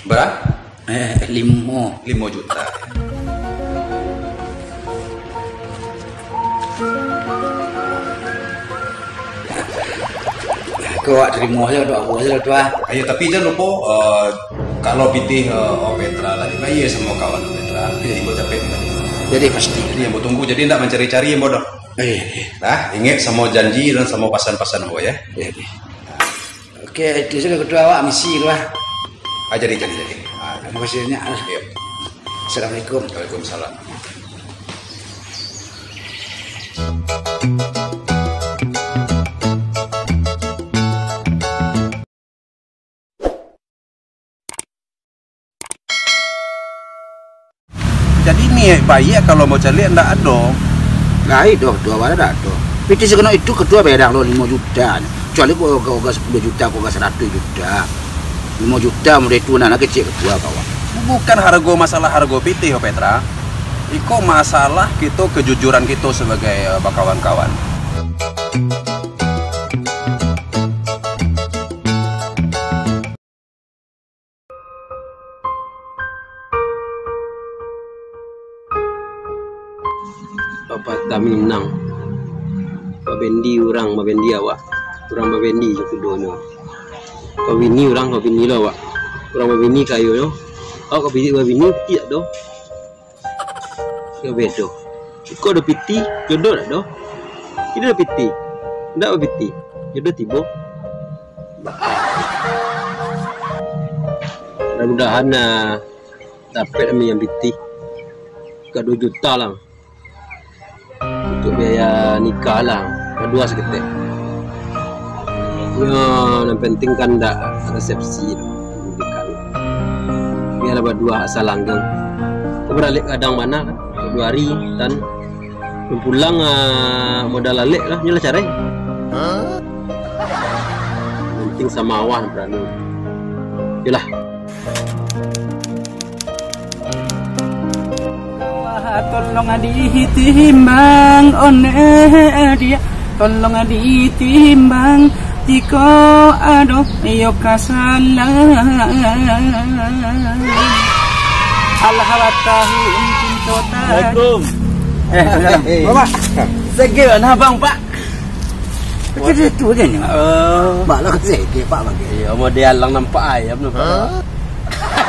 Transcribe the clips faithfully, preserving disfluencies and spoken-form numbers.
Bara? Eh, limo. Limo juta. Ko awak tarimo sajo, doh, awak sajo, doh, ah. Ayo, tapi jan lupo, eh, kalau pitih, eh, Om Petra tadi, bayia samo kawan Om Petra. Iyo. Tibo capek tadi. Jadi pasti. Jadi, ambo tunggu, jadi ndak mancari-cari, ambo doh. Iyo, iyo. Nah, ingek samo janji dan samo pasan-pasan ambo, yo. Iyo, iyo. Oke, itu sajo ketua awak, misi tu lah. Ah, jadi, jadi, jadi. Ah, terima kasih banyak. Iya. Assalamualaikum. Waalaikumsalam. Jadi niaik baiak kalau mau caliak ndak ado. Lai doh, dua baleh dak ado. Pitih saganok itu ketua bedang lo limo juta. Kecuali ko oga, oga sapuluah juta, ko oga saratuih juta. Limo juta model itu nah, nah kecek ketua kawan. Bukan hargo, masalah hargo pitih, Petra. Iko masalah kito, kejujuran kito sebagai, eh, bakawan-kawan. Papatah Minang. Babendi urang, babendi awak. Urang babendi jo kudonyo. Babini urang, babini lo awak. Urang babini kayo nyo. Awak ka babini, babini, tiak do. Yo bedo. Iko ado pitih, jodoh dak ado. Kini ado pitih, ndak bapitih, jodoh tibo. Mudah-mudahan, ah, dapek kami nan pitih. Ka duo juta lah. Untuak biaya nikah lah, baduo saketek. Yo, nan penting kan ndak resepsi, nikah. Bialah baduo asa langgeng. Ko baralek gadang bana kan, duo ari, tan pulang, ah, modal alek lah, nyo lah carai. Penting samo awak barani. Yolah. Wah, tolong ditimbang, one dia, tolong ditimbang, jiko ado iyo kasalahan. Allah wa tahu cinto ta- Assalamualaikum. Eh, salam. Eh. Bapak. Segel nah, Bang, Pak. Macam tu je ni, Mak. Oh. Mak lah kasi ke, Pak, bagi. Iyo, model alang nampak ayam tu, Pak. Hah?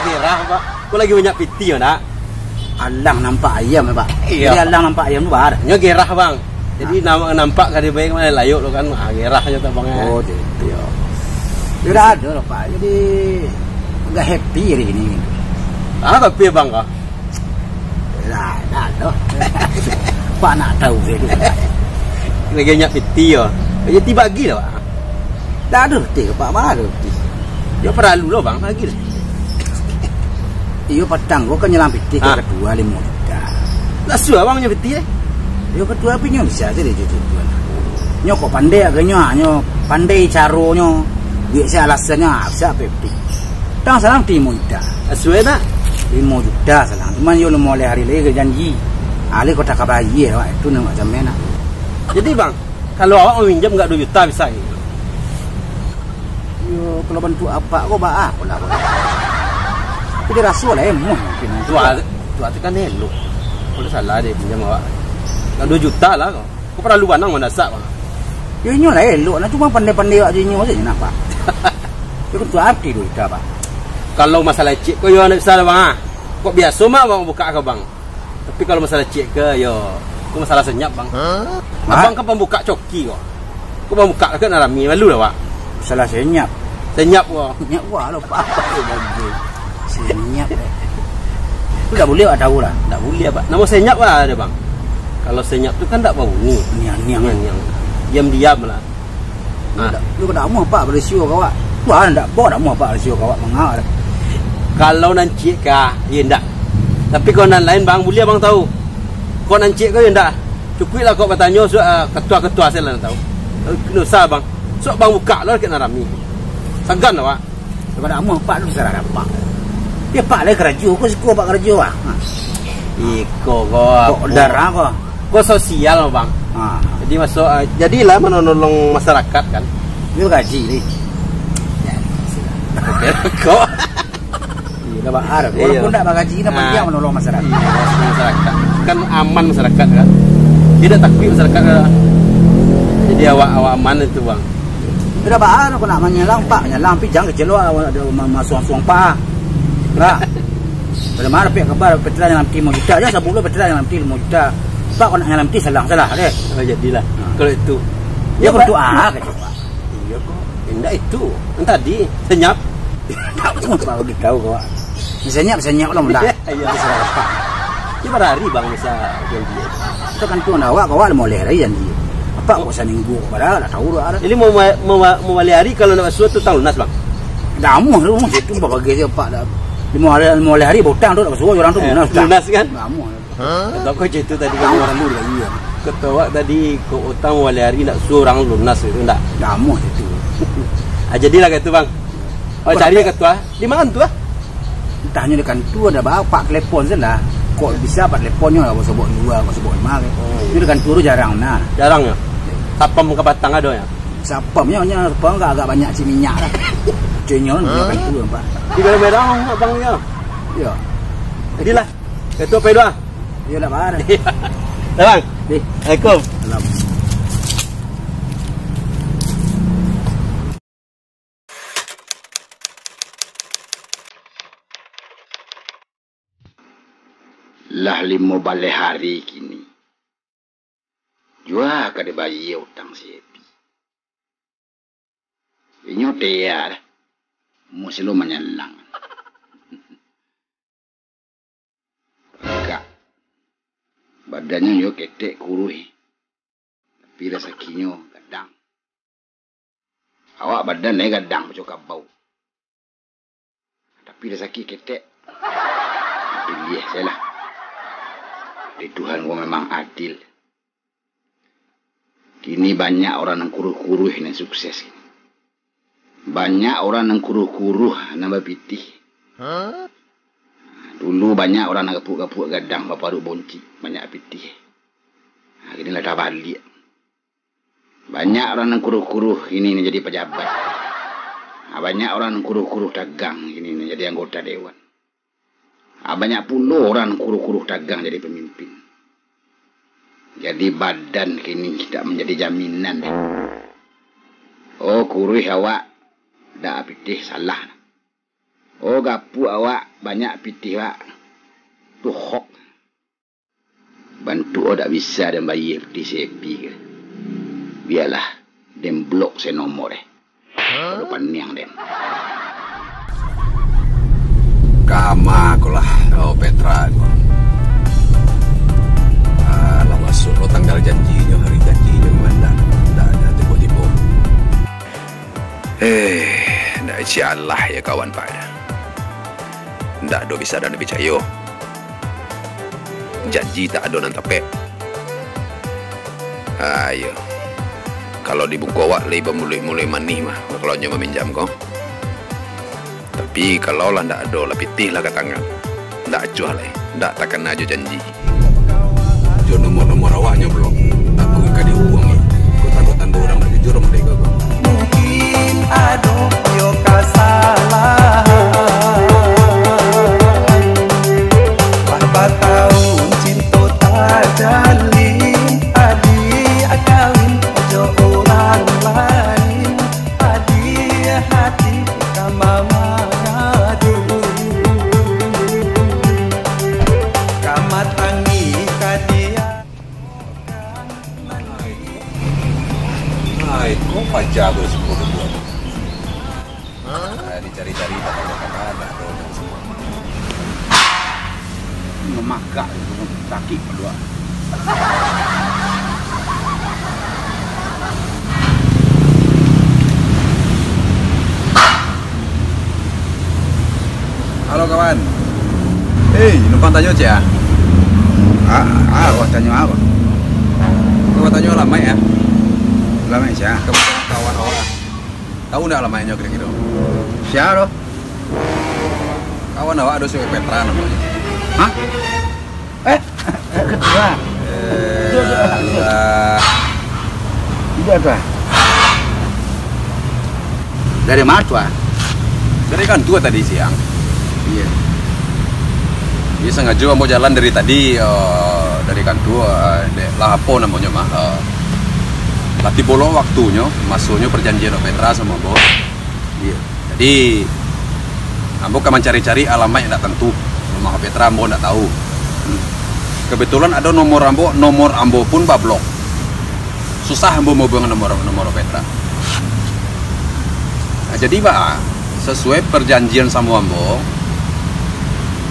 Gerah, Pak. Ko lagi banyak pitih, yo, nak? Alang nampak ayam, Pak. Iyo. Jadi, alang nampak ayam tu, Bar. Nyo gerah, Bang. Jadi, ah, nama nampak kari baik, mana layok tu kan. Ah, gerah je tu, Bang, eh. Oh, jadi, iyo. Yo, dah ada lah, Pak. Jadi, agak happy hari ini. Ah, tapi, Bang, kah? Lah, dah tu. Pak nak tahu saya tu. Lagi banyak pitih, yo. Jadi bagi lah, Pak. Dah ada pitih ke, Pak? Mana ada pitih? Yo, paralu lah, Bang, bagi lah. Iyo, patang ko kan nyelang pitih ka, ah, ketua limo juta. Lah, suah, Bang, nyo pitih, eh? Yo, ketua pi nyo bisa sajo deh jadi ketua. Nyo kok pandai aganyo, ah, nyo pandai caronyo. Buek se alasannyo, ah, bisa pitih. Tang salang limo juta. Asuai tak? Limo juta salang. Cuman yo limo baleh hari lai ka janji. Alih kota ka bayia awak, itu nan awak jamin nak. Jadi, Bang, kalau awak maminjam agak duo juta bisa gitu. Yo, kalau bantuak apak ko baa ko lah. Tapi dia raso lah emoh mungkin. Tuak, tuak tu kan elok. Kalau salah dia pinjam awak. Agak duo juta lah ko. Ko paralu banang mandasak, Bang. Yo, inyo lah elok, nah, cuma pandai-pandai awak jo inyo sajo, napa? Yo, ketua arti duo juta, Pak. Kalau masalah ciek ko, yo, ndak bisa lah, Bang, ah. Kok biaso mah Abang bukak ka Bang. Tapi kalau masalah ciek ko, yo, ko masalah senyap, Bang. Hah? Abang kan pambukak coki ko. Ko pambukak kan rami, malu lah, Pak. Masalah senyap. Senyap ko. Senyap ko, lo, Pak. Senyap, eh. Tu tak boleh, Pak, tahu lah. Tak boleh, Pak. Namo senyap lah ada, Bang. Kalau senyap tu kan tak babunyi. Niang-niang. Niang-niang. Diam-diam lah. Nah. Lu kada amuah, Pak, berisio kawak. Wah, ndak, Pak, ndak amuah, Pak, berisio kawak, mangawak dah. Kalau nan ciek ka, yo ndak. Tapi kalau nan lain, Bang, buliah Bang tahu. Kalau nan ciek ka, yo ndak. Cukuiklah kau batanyo, su-, ah, ketua-ketua sajo lah nan tahu. Kena usah, Bang. Sok Bang bukak lah, kek nan rami. Sagan lah, Pak. Daripada amuah Pak tu sarah dapat. Yo, Pak lai karajo, ko siko Pak karajo ah. Ha. Iko ko. Kok darah ko? Ko sosial, Bang. Ha. Jadi masuk, ah, jadilah manolong masyarakat kan. Yo gaji ni. Kok? Walaupun ndak bagaji, nan pantiang manolong masyarakat. Iya, masyarakat. Kan aman masyarakat, kan? Tidak takut masyarakat, kan? Jadi awak, awak aman itu, Bang. Sudah baa, kok nak manyalang, Pak, manyalang, tapi jangan kecewa, awak ada ma-, masuang-suang, Pak. Pak. Pada mana, Pak, kabar, Petra yang nanti lima juta, ya, sabulun Petra yang nanti lima juta. Pak, kok nak yang nanti salah, salah, deh. Oh, jadilah. Nah. Kalau itu. Ya, ya, Pak. Untuk ah, kecewa. Iya kok. Indak itu. Yang tadi, senyap. Tahu, baru ditahu kau. Senyap, senyap lah, mudah. Iya. Itu salah apa? Dia berhari, Bang, masa janji. Itu kan tuan awak, kau lah mulai hari janji. Apa kok seminggu, padahal dah tahu dah. Jadi mau, mau, mau balik hari kalau nak suruh tu tang lunas, Bang? Dah amuah tu, itu bagai siapa dah. Lima hari, lima hari botang tu, nak suruh orang tu lunas, dah. Lunas, kan? Dah amuah. Hah? Atau kau cerita tadi kan orang dulu lagi ya. Ketua tadi kau utang wali hari nak suruh orang lunas itu ndak? Namuah itu. Ah, jadilah kata tu, Bang. Oh, cari kata tu, ah. Di mana tu, ah? Entahnya di kantor ada bapak telepon saja. Kok bisa pak teleponnya, kau sebut dua, kau sebut lima, kan? Oh, iya. Itu di kantor tu jarang, nah. Jarang ya? Sapam ke batang ada ya? Sapamnya, hanya sapam agak, agak banyak cik minyak lah. Cik minyak kan, dia kantor, Pak. Di dalam merah, abang ya? Ya. Jadilah. Itu apa itu, ah? Iyo, ndak marah. Dah, Bang. Dih. Assalamualaikum. Salam. Lah limo baleh hari kini. Jua ka dibayia utang si Epi. Inyo tea lah. Musti lo manyalang. Tagak. Badannyo yo ketek kuruih, tapi rasakinyo gadang. Awak badan lai gadang pacok kabau, tapi rasaki ketek. Piliah sajolah. Di Tuhan ko memang adil. Kini banyak urang nan kuruih-kuruih nan sukses. Banyak urang nan kuruih-kuruih nan bapitih. Dulu banyak urang nan gapuak-gapuak gadang, baparuik boncik, banyak pitih. Kini lah tabaliak. Banyak urang nan kuruih-kuruih kini nan jadi pajabat. Banyak urang nan kuruih-kuruih tagang kini nan jadi anggota dewan. Ah, banyak pulo urang kuruih-kuruih tagang jadi pamimpin. Jadi badan kini indak manjadi jaminan. Oh, kuruih awak, dak pitih salah. Oh, gapuak awak, banyak pitih awak. Tu hok. Bantuak awak dak bisa den bayia pitih si Epi ko. Bialah, den blok se nomor eh. Pado paniang den. Kama ko lah, oh, Petra ko. Ah, lah masuak lo tanggal janjinyo, hari janjinyo, mandak, ndak, ndak tibo-tibo. Eh, ndak, insya Allah ya kawan, Pak. Ndak ado bisa den picayo. Janji tak ado nan tapek. Ah, iyo. Kalau di muko awak lai bamuluik-muluik manih mah, kalau nyo maminjam ko. Tapi, kalau lah ndak ado, lah pitih lah ka tangan. Ndak acuah lai, ndak takana jo janji. Jo nomor-nomor awaknyo pulo, takuik ka dihubuangi. Kok tando-tando urang ndak jujur model ko. Mungkin ado yo kasalahan. Lah batahun cinto tajalin, adiak kawin jo urang lain, adiak hati ka mamangadu. Ka matangi ka dia. Ai, ko paja ko sepuluh ribu. Ai, dicari-cari, tak ada, tak ada, tak ada. Mamakak, sakik paduak. Halo, kawan. Hei, numpang tanyo ciek, ah? Ah, ah, wah, tanyo apo? Wah, tanyo alamaik, ah. Alamaik sia? Kawan awak. Tahu ndak alamaiknyo kiro-kiro? Sia tu? Kawan awak ado si Petra namonyo. Hah? Eh, ketua. Eh, alah. Udah, tuh. Dari mana, tuh, ah? Dari kantua tadi siang. Iya. Jadi, sangajo ambo jalan dari tadi, eh, dari kantua, eh, dek lah apo namonyo mah, eh, lah tibo lo waktunyo, masonyo perjanjian Opetra samo ambo. Iyo. Jadi, ambo ka mancari-cari alamaik yang ndak tantu. Rumah Opetra ambo ndak tahu. Hmm. Kebetulan ado nomor ambo, nomor ambo pun bablok. Susah ambo mahubuangi nomor, nomor Opetra. Nah, jadi, baa, sasuai perjanjian samo ambo,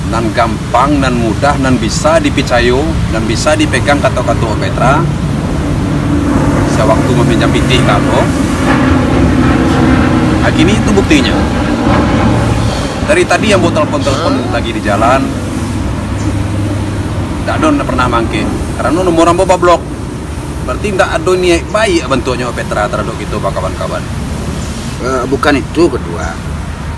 nan gampang, nan mudah, nan bisa dipicayo, nan bisa dipegang kato-kato Opetra, sawaktu maminjam pitih ka ambo. Nah, kini itu buktinyo. Dari tadi ambo telepon-telepon lagi di jalan, ndak ado nan pernah mangkeh, karano nomor ambo bablok. Berarti ndak ado niaik baiak bantuaknyo Opetra taradok kito bakawan-kawan. Eh, bukan itu, Ketua.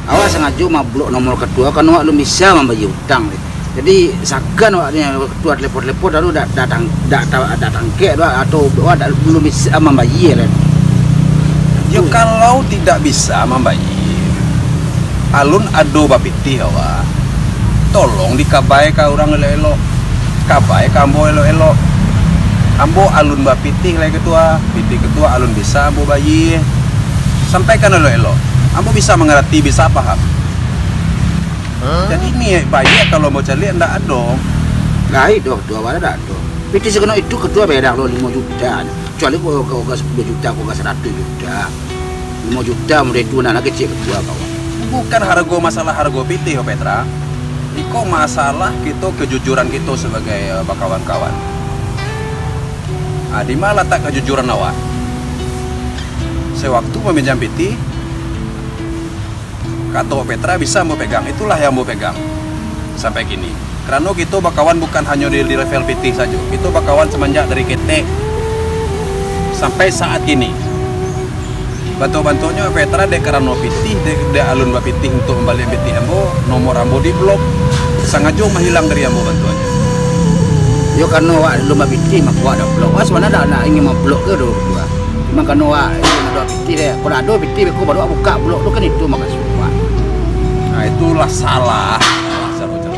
Awak sangajo mablok nomor Ketua, karano awak alun bisa mambayia utang. Jadi, sakan awak ni, Ketua telepon-telepon, lalu dak, dak tang-, dak ta-, dak tangkek tu, atau awak dak, alun bisa mambayia, kan? Yo, kalau tidak bisa mambayia, alun ado bapitih awak, tolong dikabai ka urang elok-elok. Kabai ka ambo elok-elok. Ambo alun bapitih lai, Ketua. Pitih Ketua alun bisa ambo bayia. Sampaikan elok-elok. Ambo bisa mangarati, bisa paham. Jadi, niaik baiak kalau ambo caliak ndak ado. Lai doh, Ketua, awak ndak ado. Pitih saganok itu, Ketua, bayia lo limo juta. Kecuali kok, kok, kok sapuluah juta, kok saratuih juta. Limo juta model itu, nak, nak kecek Ketua, kawan. Bukan hargo, masalah hargo pitih, Opetra. Iko masalah kito, kejujuran kito sabagai, eh, bakawan-kawan. Ah, di ma latak kejujuran awak? Sawaktu maminjam pitih, kato Opetra bisa ambo pegang, itulah yang ambo pegang sampai kini. Karano kito bakawan bukan hanyo di, di level pitih sajo. Kito bakawan samanjak dari ketek sampai saat kini. Bantuak-bantuaknyo Opetra dek karano pitih, dek, dek alun bapitih untuak mambalian pitih ambo, nomor ambo diblok. Sangajo mahilang dari ambo bantuaknyo. Yo, karano awak alun bapitih, mako awak dak blok. Awak sabananyo dak, dak ingin mamblok ke doh, Ketua. Cuma karano awak alun ado pitih deh. Kalau ado pitih, beko baru awak buka blok tu, kan itu mukasuik awak. Nah, itulah salah. Salah sajo.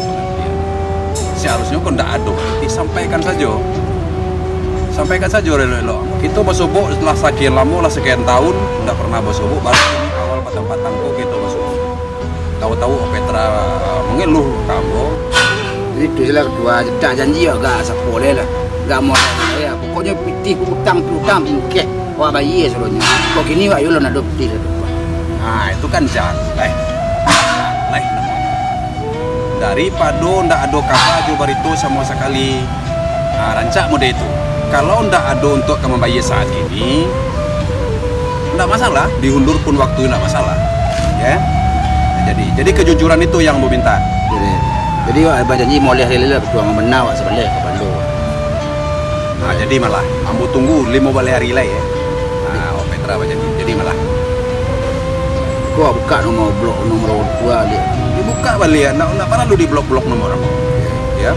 Seharusnyo kok ndak ado, disampaikan sajo. Sampaikan sajo elok-elok. Kito basobok lah sakian lamo, lah sakian taun, ndak pernah basobok, baru kini awal patang-patang ko kito basobok. Tahu-tahu Opetra mangeluh ka ambo. Itu salah Ketua, dak janji agak sapo lai lah. Agak modal lai lah. Pokoknyo pitih utang, piutang, bingkeh. Awak bayia sadonyo. Kok kini awak yo lah ndak ado pitih lah tu. Nah, itu kan jaleh. Jaleh namonyo. Daripado ndak ado kaba jo barito samo sakali. Nah, rancak model itu. Kalau ndak ado untuak ka mambayia saat kini, ndak masalah. Diundur pun waktu ndak masalah. Ya. Jadi, jadi kejujuran itu yang ambo minta. Jadi, jadi awak bajanji moleh lele lah, Ketua, bana awak sabaleh ka Pando. Nah, jadi malah ambo tunggu limo baleh ari lai, ya. Nah, Opetra bajanji. Jadi malah. Kau buka nomor blok, nomor dua, lihat. Dibuka baliak, ndak, ndak paralu diblok-blok nomor ambo. Ya.